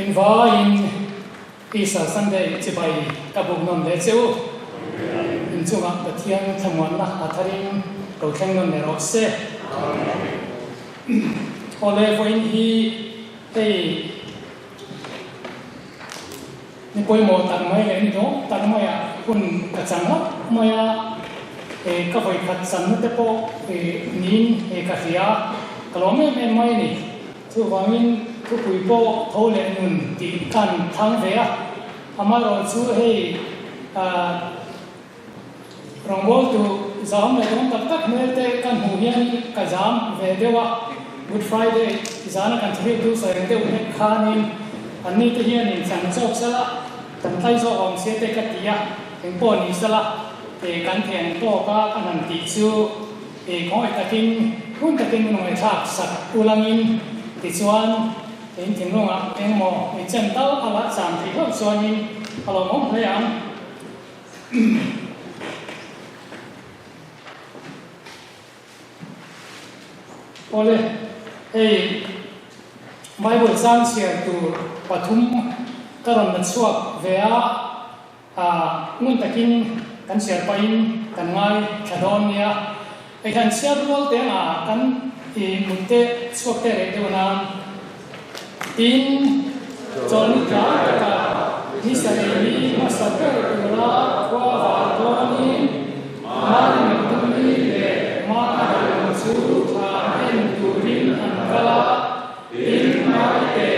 Engvaiin Easter Sunday chibai ka buk nawn leh che u. Inchungah Pathian thlamuanna a tharin lo thleng nawn leh rawh se. Awle vawiin hi hei ni pawimawh tak mai leh ni dawng tak maiah hun ka chang hlauh mai a, ka vawikhat channa te pawh niin ka hria a, ka lawm em em mai a ni. Chuvangin thupui pawh tho leh nun tih kan thlang ve a, amaherawh chu hei rawngbawltu zam leh dawn tak tak hmel te kan hmuh hian ka zam ve deuh a, Good Friday zana kan thiltu sawi ang deuh hlek khanin anni te hianin chan zawk sela kan tlai zawk awm sia te ka ti a, engpawh ni sela kan thei ang tawk a kan han tih chu. I khawngaih takin hun takin min ngaihthlak sak ulangin tichuan in thinlungah engmaw i chen tal a la cham theih hlauh chuanin a lawmawm hle ang. Awle, hei Bible chang chhiar tur pathum ka rawn la chhuak ve a. A ngun takin kan chhiar pahin kan ngai tha dawn nia. Hei hian chhiar rual te anga kan i mut te chhuak te reh deuh nan tin chawlhni tlai takah ni sarih ni hmasa ber tura khua var dawnin Mari Magdalene leh Mara chu thlan en turin an kal a. Tin, Maite,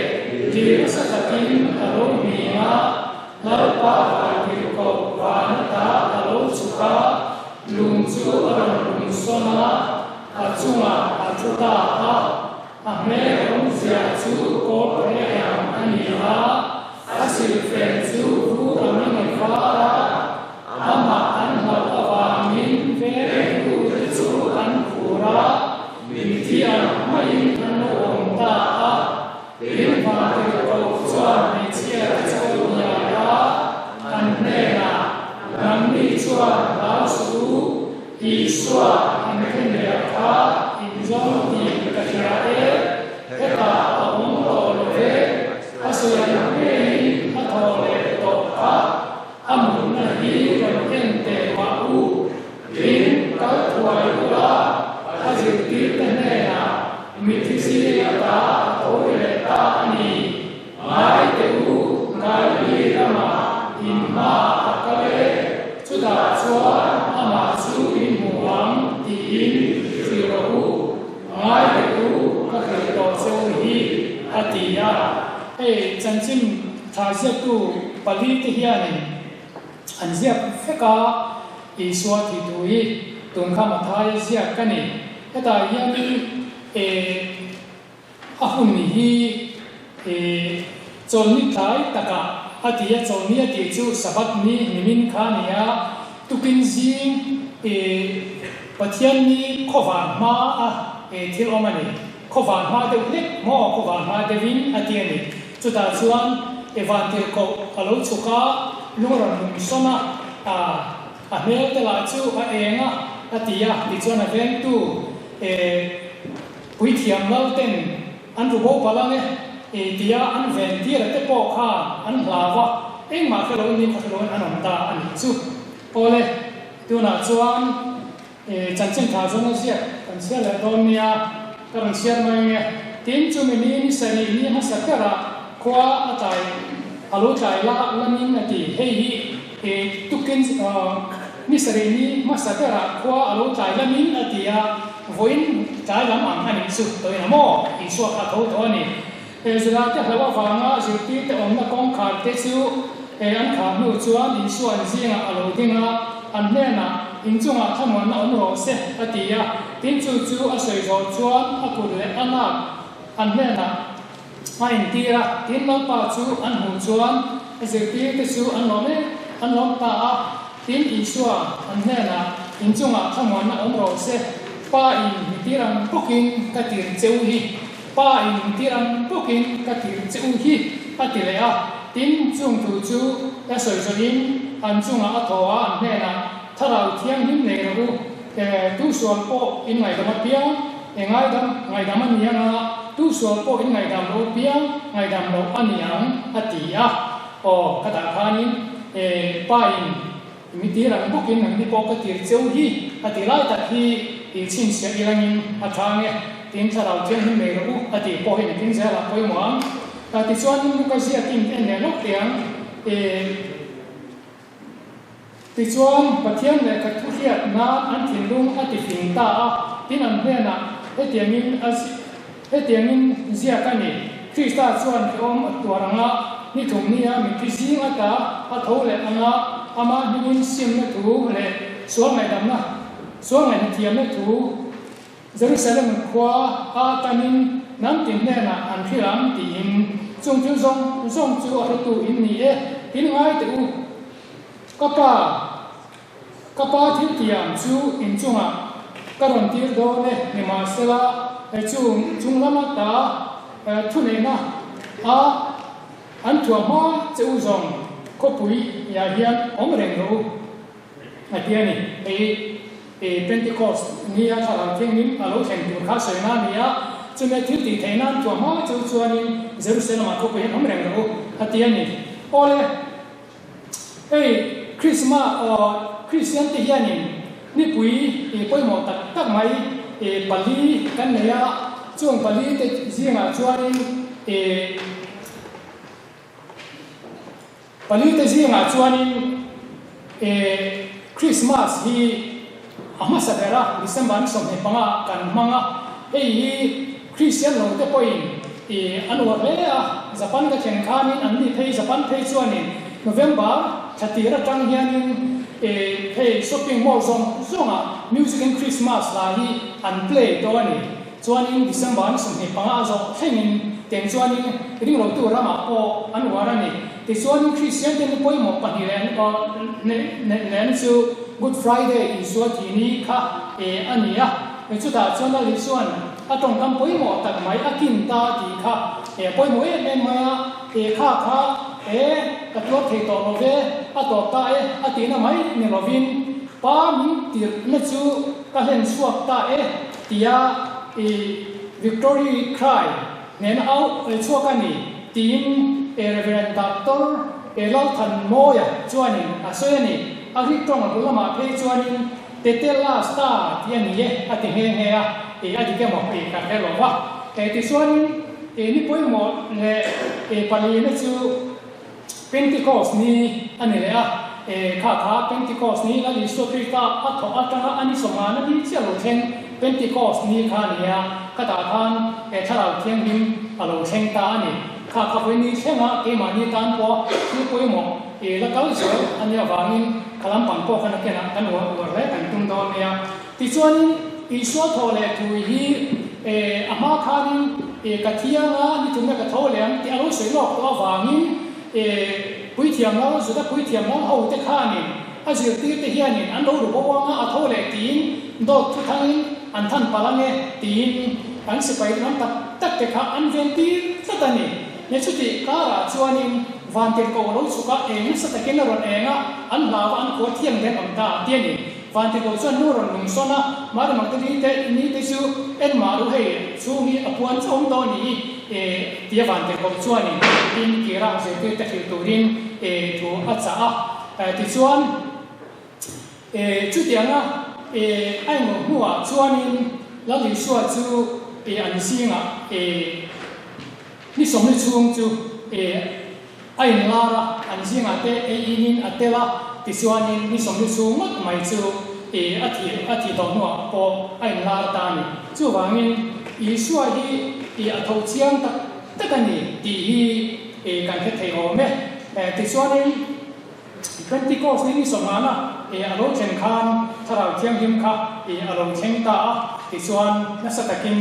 tir nasa takin a lo hming a, Lalpa vantirhkoh van ata a lo chhuk a, lung chu a rawn lung sawn a, a chungah a thu ta a. A hmel awmzia chu kawl phe ang a ni a, a silhfen chu vur angin a var a, amah an hlauh avangin vengtute chu an khur a. Mitthi ang maiin an lo awm ta a, tin vantirhkoh chuan hmeichhia te chu a hnial a, an hnenah, Nangni chuan hlau suh u, Isua in khenriah kha in zawng tih ka hria e, hetah a awm tawh lo ve, a sawi ang ngeiin a thaw leh tawh kha, a mutna hi rawn en teh mah u. Tin, kal thuai ula, a zirtirte hnenah mithi zing ata a tho leh ta a ni. Ngai teh u, Galili ramah in hmaah a kal e, chutah chuan amah chu in hmu ang tiin hrilh rawh u. Ngai teh u, ka hrilh tawh che u hi, a ti a. Hei chanchin tha ziaktu palite hianin An ziak vek a, Isua tih thu hi tun kha Mathaia ziak ka ni. Hetah hianin e a hun hi e chawlhni tlai takah a ti a, chawlhni a tih chu Sabbath ni nimin kha a ni a, tukin zing e Pathian ni khawvar hma a e thil awm a ni. Khawvar hma deuh hlek maw khawvar hma deuhin a ti a ni. Chutah chuan Evan tirhkoh a lo chhuk a, lung rawn lung sawn a, a a hmel te lah chu a eng a, a ti a, tichuan a vengtu e puithiam lal ten an ru bo palh ang e, e tia an ven tir a te pawh kha an hlau a, engmah hre lo ni khaw hre loin an awm ta a nih chu. Awle, tunah chuan E chanchin tha zawn a ziak kan chhiar leh dawn nia, ka rawn chhiar mai ange. Tin, chumi ni ni sarih ni hmasa berah khua a tlai a lo tlai la lamin a ti. Hei hi e tukin ni sarih ni hmasa berah khua a lo tlai lamin a ti a, vawiin tlai lam ang a nih chu tawhin a maw? Isua kha a tho tawh a ni. He zirah te hlauh avanga zirtirte awmna kawngkhar te chu he an khar hnu chuan Isua an zingah a lo ding a, an hnenah, Inchungah thlamuanna awm rawh se, a ti a. Tin chu chu a sawi zawh chuan a kut leh a nak an hnenah a intir a. Tin Lalpa chu an hmuh chuan zirtirte chu an lawm em an lawm ta a. Tin Isua an hnenah, Inchungah thlamuanna awm rawh se, Pa in mi tir ang bawkin ka tir che u hi. Pa in tir ang bawkin ka tir che u hi, a ti leh a. Tin, chung thu chu ka sawi zawhin an chungah a thaw a, an hnenah, Thlarau Thianghlim nei rawh u, e, tu sual pawh in ngaihdam apiang, e ngaidam, ngaihdam a ni anga. tu sual pawh in ngaihdam lo piang ngaihdam loh a ni ang, a ti a. Aw, ka dah khanin e pa in mi tir ang bawkin nangni pawh ka tir cheu hi, a ti lai tak hi i chhinchhiah ilangin a tha nge, tin thlarau thianghlim nei rawh u, a tih pawh hi nakin zelah pawimawh ang. Tichuanin Luka ziakin en leh lawk teh ang e. Tichuan, Pathian lehkha thu hriat nan an thinlung a tifing ta a, tin an hnenah hetiangin a hetiangin ziak a ni, Krista chuan hrehawm a tuar ang a, ni thum nia mitthi zing ata a tho leh ang a, amah hmingin simna thu leh sual ngaihdamna sual ngaihnathiamna thu Jerusalem khua a tanin hnam tin hnenah an hrilh ang tiin chung thil zawng zawng chu a hretu in ni e, in ngai teh u. Ka pa, ka pa thil tiang chu in chungah ka rawn tir dawn e, nimahsela hei chu chung lama ta thuneihna a an thuah hma che u zawng khawpui ah hian awm reng rawh u. A ti a ni. Hei hi Pentecost nia thlarau thianghlim a lo thleng tur kha sawina a ni a, chumi a thil tih theih nan tuah hma chu chuanin Jerusalem-ah khawpui hian awm reng rawh u, a ti a ni. Awle, hei Krisma aw Kristian te hianin nipui pawimawh tak tak mai pali kan nei a, chung pali te zingah chuanin Palite zingah chuanin e Christmas hi a hmasa ber a, December ni 25 kan hmang a, hei hi Christian lo te pawhin e an uar hle a, Japan ka thlen khanin an ni phei Japan phei chuanin November thla tir atang hianin e hei shopping mall zawng zawngah music in Christmas hla hi an play tawh a ni. Chuanin December ni 25 a zawh thlengin teng chuanin ringlotu ramah pawh an uar a ni. Tichuanin Kristian te ni pawimawh pahnih leh lehna chu Good Friday Isua thih ni kha e a ni a. Chutah chuan Lal Isua'n a tawngkam pawimawh tak mai a kin ta tih kha e a pawimawh em em mai a, e kha kha e ka tuar thei tawh lo ve, a tawp ta e a tihna mai ni lovin Pa min tirhna chu ka hlen chhuak ta e. Tia i Victory Cry nena au chhuak a ni tiin e Reverend Doctor e Lalthanmawia chuanin a sawi a ni. A Greek tawng a bul lamah phei chuanin Tetelasta tih a ni e a ti nghe nghe a, e a dik emaw tih ka hre lo va. E tichuanin e ni pawimawh leh e palina chu Pentecost ni a ni leh a, e kha kha Pentecost ni Lal Isua Krista a thawh atanga a ni sawmana ni chiah lo thleng Pentecost ni kha a ni a, ka tah khan e Thlarau Thianghlim a lo thleng ta a ni. Kha kha vawi ni thlenga keimahni tan pawh thil pawimawh e la kal zel a nih avangin kha lampang pawh khan a kenah kan uar uar hle kan tum dawn nia. Tichuanin, Isua thaw leh thu hi e a hma khanin e ka thiang a, ni thumna ka tho leh ang tih a lo sawi lawk tawh avangin e puithiam lal, Juda puithiam lal ho te khanin a zirtir te hianin an lo ru bo ang a, a tho leh tiin dawt thu thangin an than palh ang e tiin an sipai lam tak tak te kha an ven tir tlat a ni. Ni chutih karah chuanin vantirhkoh a lo chhuk a, eng nasa takin a rawn eng a, an hlau a, an khua thiang den awm ta ti a ni. Vantirhkoh chuan nu rawn lung sawn a, Mari Magdalene te ni te chu en mah ru hei chhung hi a puan chawm tawh a ni i e tia Vantirhkoh chuanin tin kira zirtir te hrilh turin e thu a chah a. Tichuan e chutianga e a englo hnuah chuanin Lal Isua chu e an zingah e ni sawmli chhung chu e A inlar a, an zingah te ei inin a tel a, tichuanin ni 40 chhung ngawt mai chu i a thih a thih tawh hnuah pawh a inlar ta a ni. Chuvangin Isua hi i a tho chiang tak tak a ni tih hi i kan hre thei awm e. Tichuanin Pentecost ni ni sawmhana i a lo thlen khan Thlarau Thianghlim kha i a lo thleng ta a, tichuan nasa takin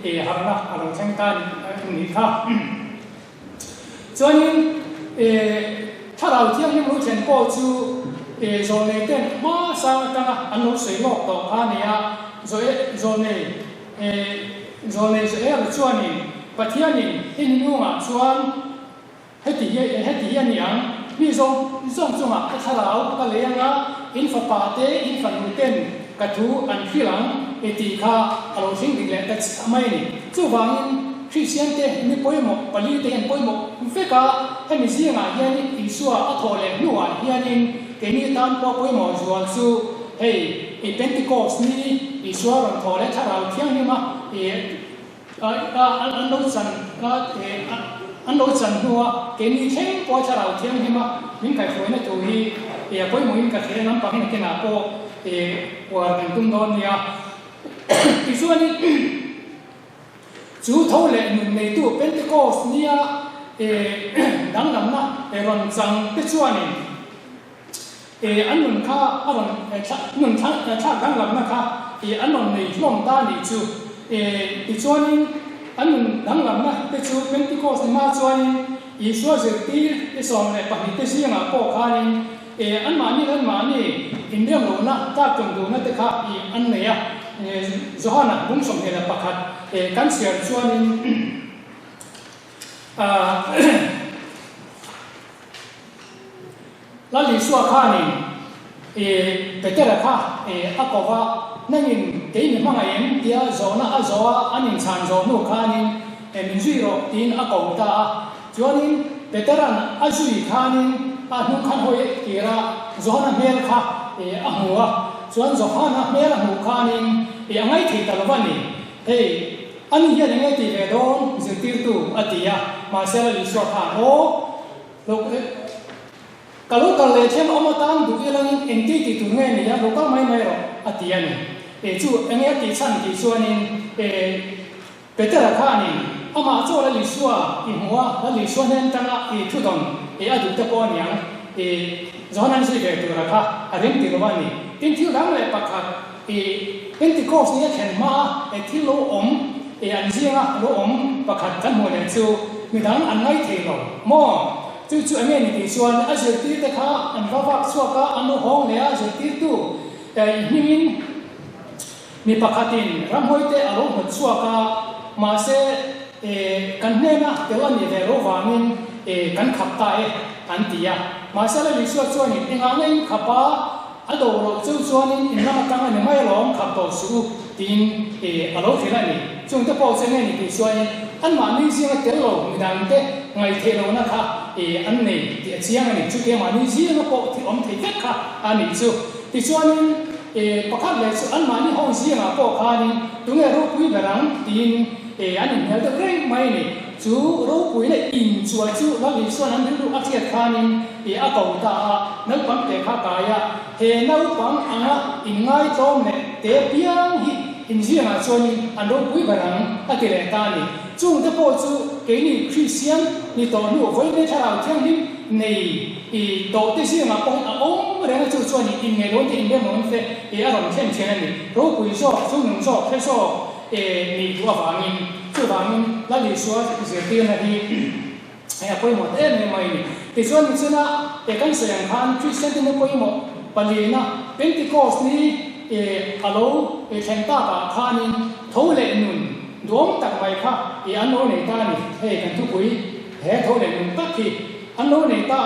i harhna a lo thleng ta a nih kha. Chuanin Thlarau Thianghlim lo thlen pawh chu zawlnei ten hma sang atanga an lo sawi lawk tawh kha a ni a, zawlnei zawlnei Joel chuanin Pathianin i nunungah chuan heti hi heti hi a ni ang, mi zawng zawng chungah ka thlarau ka lei anga in fapa te in fanu ten ka thu an hrilh ang i tih kha a lo thleng dik leh ta chiah mai a ni. Chuvangin. Kristiante mi pawimawh palite hian pawimawh vek a, hemi zingah hianin Isua a thawh leh hnuah hianin keini tan pawh pawimawh zual chu hei i Pentecost ni Isua rawn thawh leh Thlarau Thianghlima i an lo chan an lo chan hnua keini thleng pawh Thlarau Thianghlima min kaihhruaina tur hi a pawimawhin ka hria lampang hi nakinah pawh uar kan tum dawn nia. Tichuanin. Chu tho leh nun neitu Pentecost nia danglamna rawn chang te chuanin an nun kha a rawn nun thlak danglamna kha an rawn nei hlawm ta a nih chu. Tichuanin an nun danglamna te chu Pentecost ni hma chuanin Isua zirtir te 12 te zingah pawh khanin anmahni leh anmahni inriamlohna tlaktlum duhna te kha an nei a. Johana bung 21 kan chhiar chuanin Lal Isua khanin Petera kha a ko va, Nangin kei mi hmangaih em? tia zawhna a zawh a, an inchhan zawh hnu khanin min zui rawh tiin a ko ta a. Chuanin Petera'n a zui khanin a hnung khan hawi tir a, Johana hmel kha a hmu a. Chuan Johana hmel a hmuh khanin a ngaithei ta lo va ni. Hei, ani hian eng nge tih ve dawn? Zirtirtu a ti a. Mahse Lal Isua khan, Aw, lo ka lo kal leh thiam awm atan duh ilangin engti tih tur nge ni a, lo kal mai mai rawh, a ti a ni. Chu eng nge a tih chhan tih chuanin Petera khanin amah chaw Lal Isua i hmu a, Lal Isua hnen tanga i thudawn i a duh te pawh a niang i Johanan zui ve tura kha a rem ti lo a ni. Tin thil dang leh pakhat i Pentecost ni a thlen hma a he thil lo awm i an zinga lo awm pakhat kan hmuh leh chu midang an ngai thei lo maw? Chu chu enge ni tih chuan a zirtir te kha an va vak chhuak a, an lo hawng leh a zirtirtu i hmingin Mi pakhatin ramhawite a lo hnawt chhuak a, mahse kan hnena tel a nih ve loh vangin kan khap ta e, an ti a. Mahse Lal Isua chuanin engah nge in khap a, a do loh cheu chuanin in lam atang a ni mai alawm, khap tawh suh u, tiin a lo hrilh a ni. Chungte pawh chu enge ni tih chuanin anmahni zinga tel lo midangte ngaihtheih lohna kha an nei tih a chiang a ni. Chutia mahni zinga pawh thil awm thei vek kha a nih chu. Tichuanin. E, pakhat leh chu anmahni ho zingah pawh khanin tunge ropui ber ang tiin e an inhmel deuh reng mai a ni. Chu ropui leh inchuai chu Lal Isua'n an rilru a hriat khanin e a ko ta a, naupang te kha kai a, he naupang anga inngaitlawm leh te piang hi inzingah chuanin an ropui ber ang a ti leh ta a ni. Chungte pawh chu keini Kristian ni tawh hnu vawiin Thlarau Thianghlim nei i tawhte zingah pawhin a awm reng a, chu chuan i inngeih dawn te inrem dawn te i a rawn thlen thin a ni. Ropui zawk, chungnung zawk, hre zawk e nih duh avangin, chuvangin Lal Isua zirtirna hi a pawimawh ta em em mai a ni. Tichuan nichina e kan sawi ang khan Kristian te na pawimawh palina Pentecost ni e a lo thlen takah khanin tho leh nun duhawm tak mai kha i an lo nei ta a ni. Hei kan thupui he tho leh nun tak hi An lo nei ta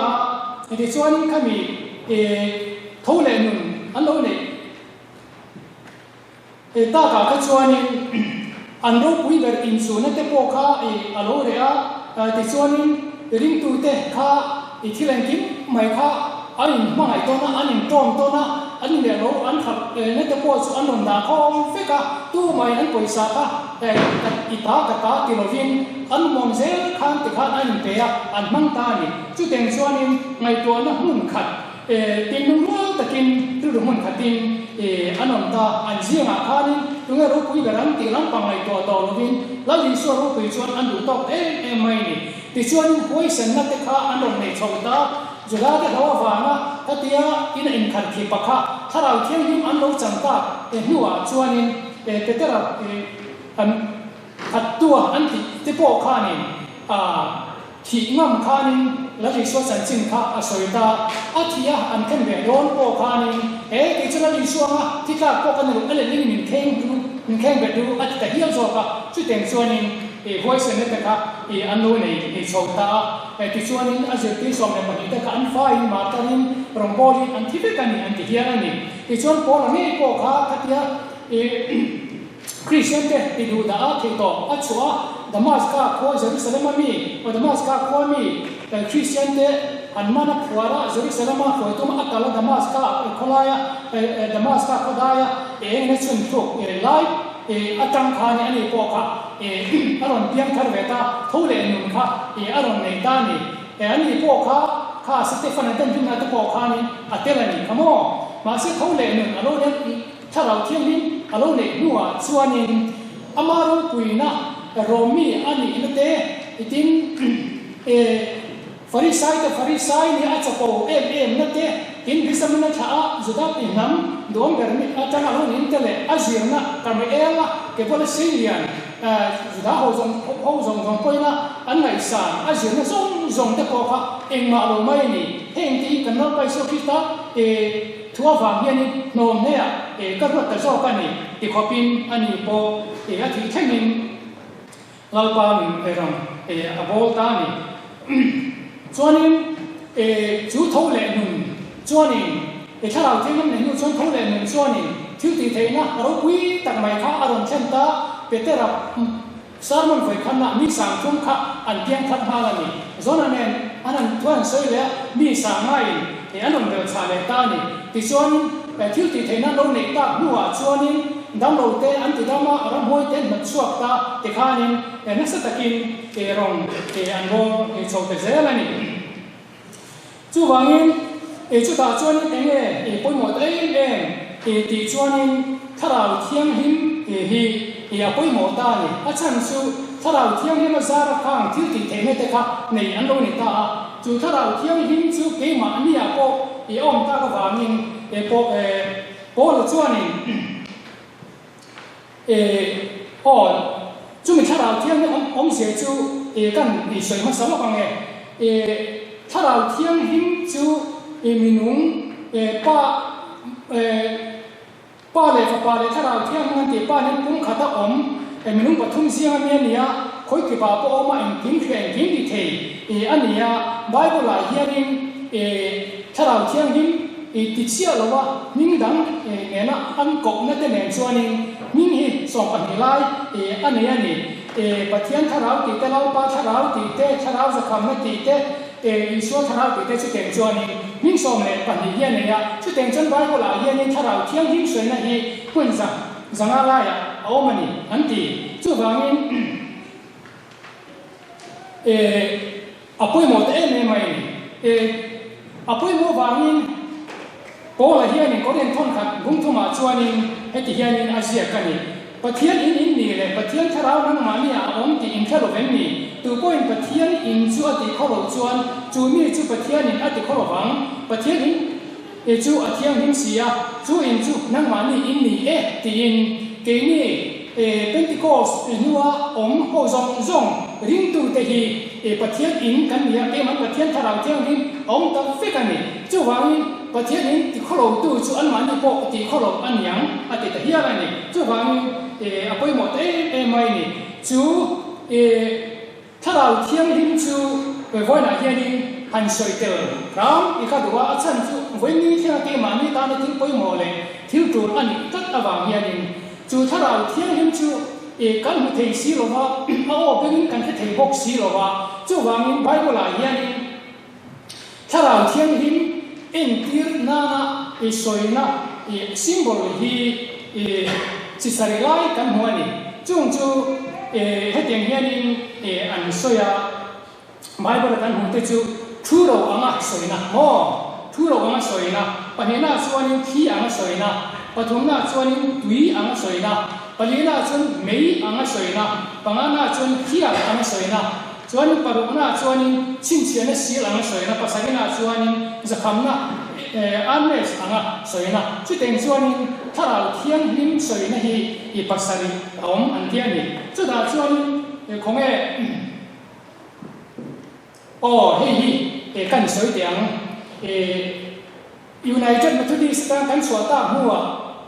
a, tichuan khami tho leh nun an lo neih takah kha chuanin an ropui ber inchhuna te pawh kha a lo reh a, tichuanin ringtute kha i thil engkim mai kha an inhmangaih tawn a, an intawm tawn a, an inleh lo an khalh na te pawh chu an rawn dah khawm vek a, tumah an pawisa kha i ta ka ta ti lovin An mawm zel khan tikhan an inpe a, an hmang ta a ni. Chuteng chuanin ngaihtuahna hmun khat tinlung rual takin rilru hmun khatin an awm ta. An zingah khanin tunge ropui ber an tih lampang ngaihtuah tawh lovin Lal Isua ropui chuan an duh tawk em em mai a ni. Tichuanin huaisenna te kha an rawn nei chho ta. Juda te hlo avanga khatia in a inkhan khi pakha Thlarau Thianghlim an lo chang tak hnuah chuanin Petera an Khattua an tih te pawh khanin a thih ngam khanin Lal Isua chanchin kha a sawi ta. A thih a an khen ve dawn pawh khanin he kei chu Lal Isua anga thi tlak pawh ka ni lo, a letling min kheng ru, min kheng bet ru a ti ta hial zawk a. Chuteng chuanin i huaisenna te kha i an lo nei nei chho ta a. Tichuanin a zirtir 12 te kha an faiin martarin rawngbawlin an thi vek a ni an ti hial a ni. Tichuan Paula ngei pawh kha khatia i. Kristian te ti duh dah a theih tawh a chhuah a, Damaska khua Jerusalem a mi, aw Damaska khua mi Kristian te an man a phuar a, Jerusalem a hruai tum a kal a Damaska khawlai a Damaska khawdai a eng in a chhun thluk lai atang khan a ni pawh kha a rawn piang thar ve ta, tho leh nun kha a rawn nei ta a ni. A ni pawh kha kha Stefan a den rinna te pawh khanin a tel a ni kha maw? Mahse tho leh nun a lo nen Thlarau Thianghlim a lo neih hnuah chuanin ama ropuina Rom mi a nihna te tin e Farisai te Farisai nia a chapo em em na te tin Bisamina thlah a Juda ti hnam duam ber mi atanga lo nin te leh a zirna Karmiel a ke bula Seilian Juda ho zawng ho zawng zawng pawhin a an ngaihsan a zirna zawng zawng te pawh kha engmah lo mai a ni. Heng te hi kan Lalpa Isua Krista e Thu avang hianin hnawm hneah e ka ruat ta zawk a ni ti khawpin a ni pawh e a thih thlengin Lalpa min e rawn e a bawl ta a ni. Chuanin e chu tho leh nun chuanin e thlarau thianghlim nei hnu chuan tho leh nun chuanin thil tih theihna ropui tak mai kha a rawn thlen ta Petera Sermon vawikhatna mi sangthum kha an piang that nghal a ni. Zona nen an han thu an sawi leh a, mi sangaiin ih an rawn bel chhah leh ta a ni. Tichuanin thil tih theihna lo neih tak hnuah chuanin damlo te an ti dam a, ramhuai te an hnawt chhuak ta tikhanin nasa takin rawng an rawl chho ta zel a ni. Chuvangin, i chutah chuanin eng nge i pawimawh ta em em i tih chuanin Thlarau Thianghlim i hi i a pawimawh ta a ni. A chhan chu Thlarau Thianghlim a zar a khang thil tih theihna te kha nei an lo ni ta a. Chu Thlarau Thianghlim chu keimahniah pawh i awm tak avangin e pawh e Paula chuanin E, aw, chumi thlarau thianghlim awmzia chu e kan i sawi hmasa lawk ang e. E, thlarau thianghlim chu e minung e pa e pa leh fapa leh thlarau thianghlim an tih pa nen pumkhat a awm e minung pathum ziang a mi a ni a, khawi kipah pawh awm a engkim hria engkim ti thei e a ni a. Bible ah hianin e thlarau thianghlim I ti chiah lo a, hming dang nena an kohna te nen chuanin hming hi 12 lai a nei a ni. Pathian thlarau tih te, Lalpa thlarau tih te, thlarau zakhamna tih te, Isua thlarau tih te chuteng chuanin hming 12 hi a nei a. Chuteng chuan Bible-ah hianin thlarau thianghlim sawiina hi hmun 500 laiah a awm a ni an ti. Chuvangin A pawimawh ta em em a ni. E, a pawimawh vangin Paula hianin Korinth thawnkhat bungthumah chuanin heti hianin a ziak a ni, Pathian in in ni leh Pathian thlarau nangmahni ah a awm tih in hre lo vem ni? Tu pawhin Pathian in chu a tih khaw loh chuan chu mi chu Pathianin a ti khaw lo vang. Pathian in e chu a thianghlim si a, chu in chu nangmahni in ni e tiin keini e Pentecost hnua awm ho zawng zawng ringtute hi e Pathian in kan ni a, keimah Pathian Thlarau Thianghlim a awm ta vek a ni. Chuvangin Pathian in ti khawlotu chu anmahni pawh ti khawlo a niang a ti ta hial a ni. Chuvangin e a pawimawh ta em em mai a ni. Chu e Thlarau Thianghlim chu vawiinah hianin han sawi tel hram i ka duh a, a chhan chu vawiin thlenga keimahni tana thil pawimawh leh thil tur a nih tlat avang hianin chu Thlarau Thianghlim chu kan hmu thei si lo va, a aw bengin kan hre thei bawk si lo va, chuvangin Bible-ah hianin Thlarau Thianghlim entir nana i sawina i symbol hi i chi sarih lai kan hmu a ni. Chung chu hetiang hianin an sawi a, Bible-a kan hmuh te chu thu ro anga sawina maw? Thu ro anga sawina, pahnihnaah chuanin thi anga sawina, pathumnaah chuanin tui anga sawina, palinaah chuan mei anga sawina, panganaah chuan khiak anga sawina, Chuanin paruknaah chuanin chhinchhiahna sil anga sawina, pasarinaah chuanin zakhamna armes anga sawina, chuteng chuanin thlarau thianghlim sawina hi i pasarih a awm an ti a ni. Chutah chuanin khawnge aw hei hi kan sawi teh ang. United Methodist tan kan chhuah tak hnuah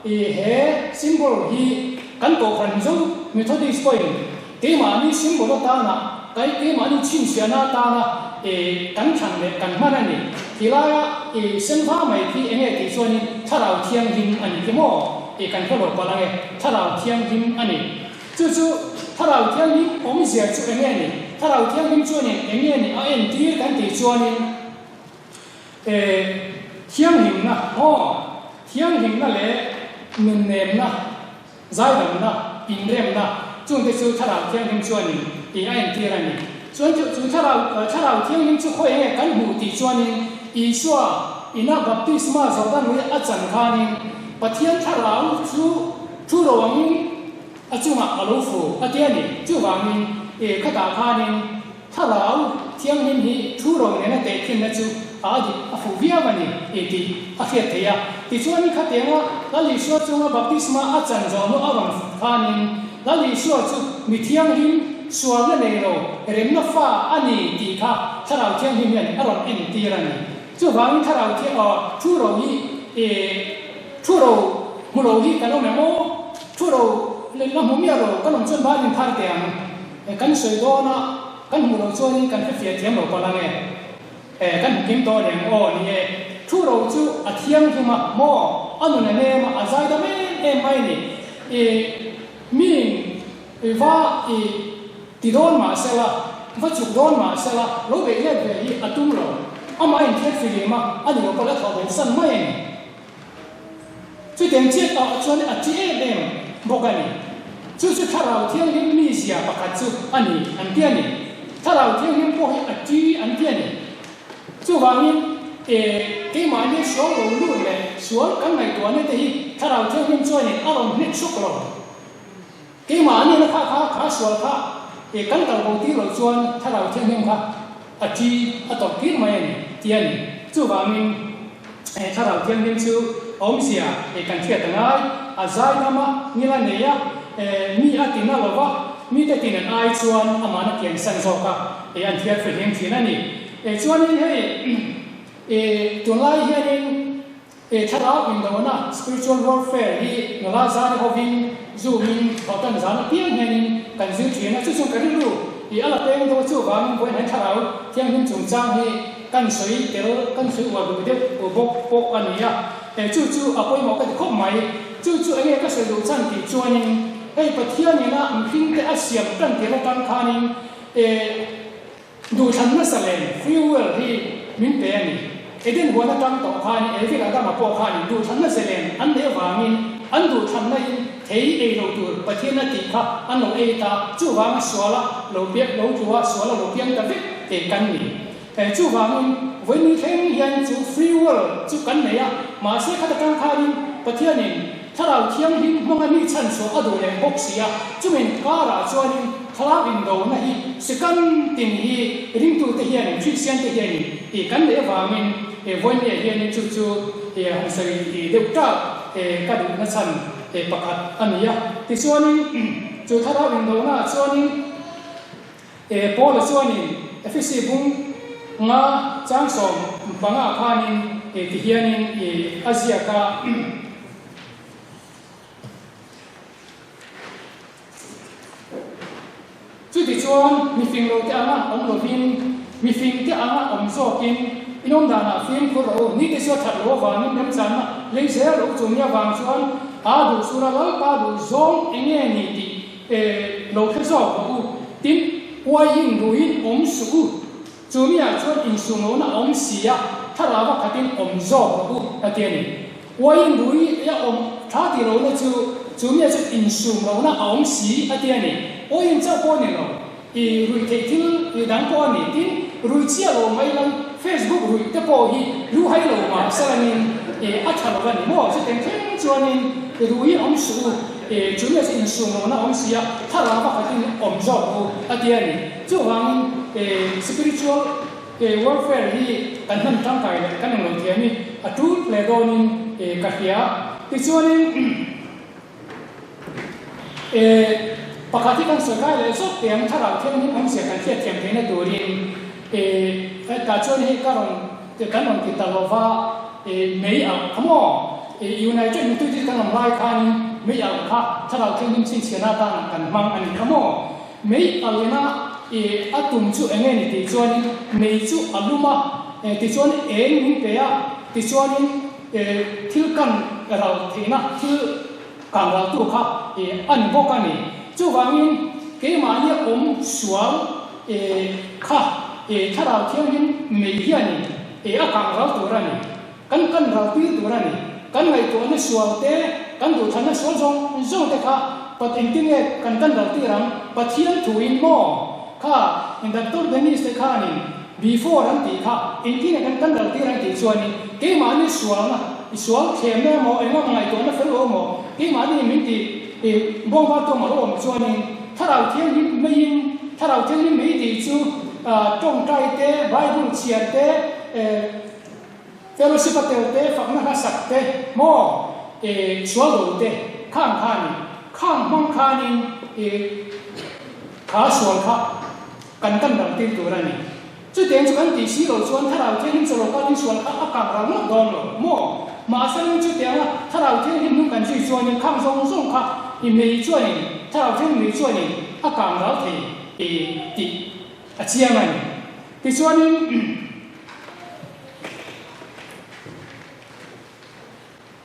i he symbol hi kan kohhran Mizo Methodist pawhin keimahni symbol atana kai keimahni chhinchhiahna atana i kan thlan leh kan hman a ni. Tilaia i sen va mai khi enge tih chuanin Thlarau Thianghlim a ni khi maw? I kan hre lo palh ange, Thlarau Thianghlim a ni. Chu chu Thlarau Thianghlim awmzia chu enge ni? Thlarau Thianghlim chuanin enge ni a entir kan tih chuanin eh thianghlimna maw? Thianghlimna leh nunnemna. Zaidamna, inremna, chungte chu Thlarau Thianghlim chuanin tih a entir a ni. Chuan chu chu Thlarau Thlarau Thianghlim chu khawi enge kan hmuh tih chuanin Isua ina baptisma Jordan lui a chan khanin Pathian Thlarau chu thu ro angin a chungah a lo fu a ti a ni. Chuvangin e khatah khanin Thlarau Thianghlim hi thu ro nena tehkhinna chu a dik a fuh viau a ni i tih a hriat theih a. Tichuan khatianga Lal Isua chunga baptisma a chan zawh hnu a rawn khanin Lal Isua chu mi thianghlim, sualna nei lo, remna fa a ni tih kha Thlarau Thianghlim hian a rawn entir a ni. Chuvangin Thlarau Thiang aw thu ro hi i thu ro hmu lo hi kan awm em aw? Thu ro la hmu miah lo kan awm chuan ban inphar teh ang. Kan sawi dawn a, kan hmuh loh chuanin kan hrefiah thiam lo palh ang e. Kan hmu kim tawh reng aw ni e. Thu ro chu a thianghlim a, maw? A nun a nem a, a zai dam em em mai ni. I miin i va i ti dawn mah sela, va chuk dawn mah sela, lo beih let ve hi a tum lo. Amah a inthiar filim a, a ni lo pawh la thawh bo san mai a ni. Chutiang chiah tawh chuan a chi em em bawk a ni. Chu chu Thlarau Thianghlim mizia pakhat chu a ni an ti a ni. Thlarau Thianghlim pawh hi a chi an ti a ni. Chuvangin, e, keimahni sual lo lut leh sual kan ngaihtuahna te hi Thlarau Thianghlim chuanin a rawn hnek suk lo. Keimahni na kha kha kha sual kha e kan kal bo tir loh chuan Thlarau Thianghlim kha a thi a tawrh tir mai a ni ti a ni. Chuvangin e Thlarau Thianghlim chu awmzia e kan hriat a ngai, a zai dam a, ngil a nei a, e mi a tina lo va, mite tin an ai chuan amahna kian san zawk a e an thiar fihlim thin a ni. E chuanin hei e tunlai hianin He thlarau indona, spiritual warfare, hi nula zari hovin Zoom-in thawhtan zan apiang hianin kan zir thin a, chu chu ka rilru i a la peng deuh a, chuvangin vawiin he thlarau thianghlim chungchang hi kan sawi tel, kan sawi uar duh deuh bawk pawh a ni a, he chu chu a pawimawh ka ti khawp mai. Chu chu enge ka sawi duh chhan tih chuanin hei Pathian ina mihringte a siam tan tir atang khanin e Duhthlan hmasa len, free will, hi min pe a ni. Eden huan atang tawh khan Evi leh Adama pawh khanin duhthlanna zelen an neih avangin an duhthlanna in thei ei lo tur Pathian a tih kha an lo ei ta, chuvanga suala lo piak lo tlua suala lo piang ta vek te kan ni. Chuvangin vawiin thleng hian chu free will chu kan nei a, mahse khat atang khanin Pathianin Thlarau Thianghlim hmanga mi chhanchhuah a duh leh bawk si a, chumin karah chuanin Thlarau indona hi sikan tin hi ringtute hianin, Kristiante hianin tih kan neih avangin he vawinia hianin chu chu han sawi deuh tak ka duhna chhan pakhat a ni a. Tichuanin chu Thlarau indona ah chuanin Paula chuanin Efesi bung nga chang 15 khanin ti hianin a ziak a. Chutichuan, mifing lote anga awm lovin, mifingte anga awm zawkin in awm danah fimkhur rawh u. Nite chu a that loh avangin remchanna lei zel rawh u. Chumi avang chuan a duh sura Lalpa duh zawng eng nge ni tih lo hre zawk rawh u. Tin, uaiin ruiin awm suh u. Chumiah chuan insumlohna a awm si a, thlarau a khatin awm zawk rawh u a ti a ni. Uaiin rui a awm tha tih lohna chu chumiah chuan insumlohna a awm si a ti a ni. Uaiin chauh pawh a ni lo, i ruih theih thil i dang pawh a ni. Tin, rui chiah lo mai lam Facebook ruih te pawh hi lu hai lo mah salangin a tha lo a ni maw? Chutiang thleng chuanin rui awm suh u, chumiah chuan insumlohna a awm si a, thlarau a khatin awm zawk rawh u a ti a ni. Chuvangin spiritual warfare hi kan hman tangkai leh kan englo thiam hi a tul hle dawnin ka hria. Tichuanin pakhat hi kan sawi kai leh zawk teh ang, thlarau thianghlim awmzia kan hriat thiam theihna turin tah chuan hei ka rawn kan rawn ti ta lova mei alh kha maw United Mutui te kan awm lai khanin mei alh kha thlarau thianghlim chhinchhiahna atan kan hmang a ni kha maw. Mei a len a, i a tum chu eng nge ni tih chuanin mei chu a lum a, tichuan eng min pe a, tichuanin thil kan ral theihna thil. Kangraltu kha a ni bawk a ni. Chuvangin keimahni awm sual kha Thlarau Thianghlim mei hianin a kangral tur a ni. Kan kan ral tir tur a ni. Kan ngaihtuahna sual te, kan duhthlanna sual zawng zawng te kha Pat engtin nge kan kan ral tir ang? Pathian thuin maw kha Doctor Dennis te khanin before an tih kha engtin nge kan kan ral tir ang tih chuanin keimahni sualna, sual thlemna emaw engemaw ngaihtuahna fel lo emaw keimahni min tih bawngva tawng a lo awm chuanin Thlarau Thianghlim meiin Thlarau Thianghlim mei tih chu tawngtai te, Bible chhiar te, Fellowship a tel te, fakna hla sak te, maw e sual lo te khang khanin, khang hmang khanin e kha sual kha kan kan ral tir tur a ni. Chutiang chu kan tih si lo chuan Thlarau Thianghlim chaw lo kalin sual kha a kang ral ngawt dawn lo maw? Mahse ring chutianga Thlarau Thianghlim hnung kan zui chuanin khang zawng zawng kha i mei chuanin Thlarau Thianghlim mei chuanin a kang ral thei e tih a chiang a ni. Tichuanin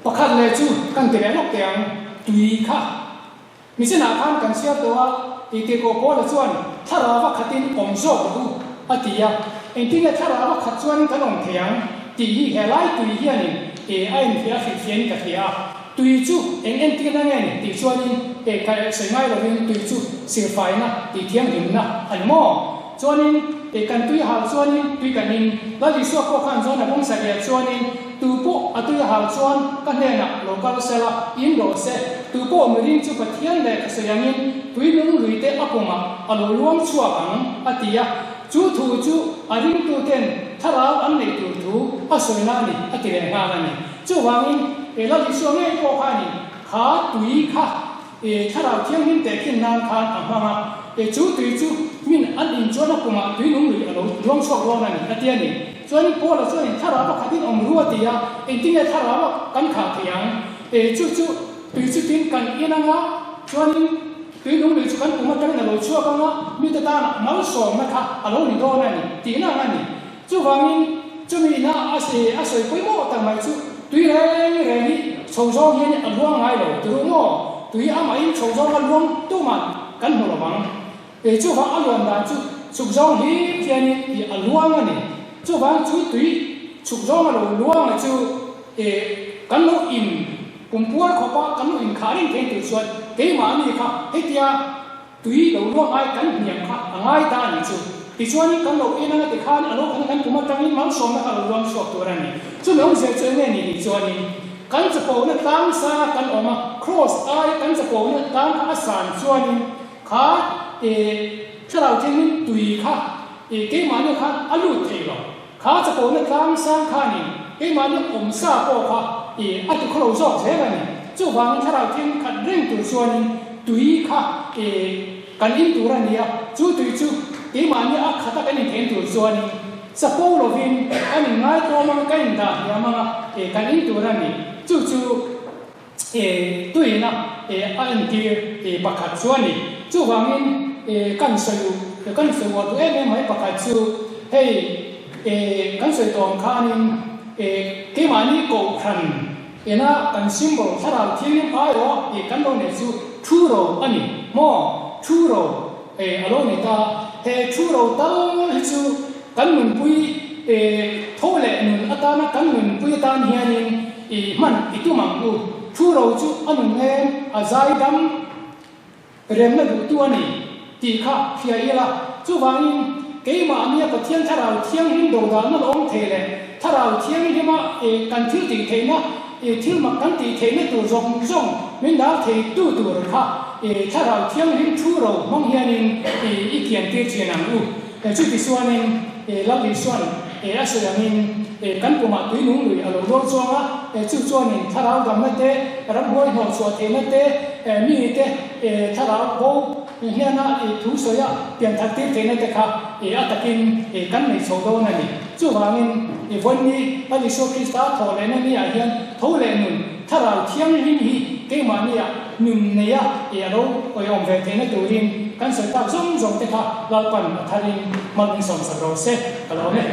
Pakhat leh chu kan ti leh lawk teh ang, tui kha. Nichinah khan kan chhiar tawh a, tih tirhkoh Paula chuan thlarau a khatin awm zawk rawh u a ti a. Engtin nge thlarau a khat chuanin kan awm thei ang tih hi helai tui hianin e a enfiah a hrilhfiahin ka hria a. Tui chu eng entirna nge ni tih chuanin e ka sawi ngai lovin tui chu sirfaina tih thianghlimna a ni maw? Chuanin e kan tui hal chuanin tui kan in Lal Isua pawh khan chuan a bawng satliah chuanin tu pawh a tui hal chuan ka hnenah lo kal se la, in rawh se. Tu pawh miring chu Pathian leh ka sawi angin tui nung lui te a pumah a lo luang chhuak ang, a ti a. Chu thu chu a ringtuten thlarau an neih tur thu a sawina a ni, a ti leh nghal a ni. Chuvangin e Lal Isua ngei pawh khanin kha tui kha E Thlarau Thianghlim tehkhin nan khan a hmang a, e chu tui chu min an in chuan a pumah tui nung lui a lo luang chhuak dawn a ni, a ti a ni. Chuanin Paula chuanin Thlarau pakhatin awm ru a ti a, engtinge Thlarau a kan khah thei ang? E chu chu tui chu tin kan in anga, chuanin tui nung lui chu kan pum atangin a lo chhuak anga, mite tana malsawmna kha a lo ni dawn a ni, tihna ang a ni. Chuvangin, chumi ina a a sawi pawimawh tak mai chu tui reng reng hi chho zawng hian a luang ngai lo ti ruh maw? Tui amahin chho zawng a luang tuman kan hmu lo vang. E chuvang a luan dan chu chhuk zawng hlim hianin i a luang a ni. Chuvang chu tui chhuk zawng a lo luang a chu e kan lo in kumpuar khawpa kan lo inkhah reng thei tur chuan keimahni kha hetia Tui lo luang ai kan hniam kha a ngai ta a nih chu. Tichuanin kan lo en anga tikhan a lo khan kan kum atangin malsawmna kha lo luang chhuak tur a ni. Chumi awmzia chu enge ni tih chuanin kan chapona tlang sanga kan awm a, Kraws ai kan chapona tlang kha a san chuanin kha e thlarau thiangin tui kha e keimahni khan a lut thei lo. Kha chapona tlang sang khanin keimahni awmsa pawh kha i a ti khawlo zawk zel a ni. Chuvangin thlarau thing khat reng tur chuanin tui kha i kan in tur a ni a, chu tui chu keimahni a khata kan inthen tur chuanin chapo lovin kan inngaitawm anga kan indah hniam anga i kan in tur a ni. Chu chu i tuina i a entir i pakhat chu a ni. Chuvangin i kan sawi kan sawi uar duh em em mai pakhat chu hei i kan sawi tawh ang khanin i keimahni kohhran ina kan symbol thlarau thianghlim aiawh i kan lo neih chu thu ro a ni maw? Thu ro i a lo ni ta. He thu ro tal hi chu kan nunpui i tho leh nun atana kan nunpui atan hianin I hman i tum ang u. Thu ro chu a nun em, a zai dam remna duhtu a ni tih kha hria ila. Chuvangin, keimahnia Pathian Thlarau Thianghlim dodalna la awm thei leh Thlarau Thianghlima kan thil tih theihna, thil mak kan tih theihna tur zawng zawng min dal theitu tur kha Thlarau Thianghlim thu ro hmang hianin i kiantir thin ang u. Chuti chuanin Lal Isua'n a sawi angin kan pumah tui nung lui a lo rual chuang a, chu chuanin thlarau damna te, ramhuai hnawh chhuah theihna te, mi te thlarau bo hnena thu sawi a pian that tir theihna te kha a takin kan nei chho dawn a ni. Chuvangin vawiin Lal Isua Krista thawh lehna ni ah hian tho leh nun thlarau thianghlim hi keimahnia Nun neia i a lo awihawm ve theihna turin kan sawi tak zawng zawng te kha Lalpan a tharin hmalin sawmsak rawh se ka lawm e.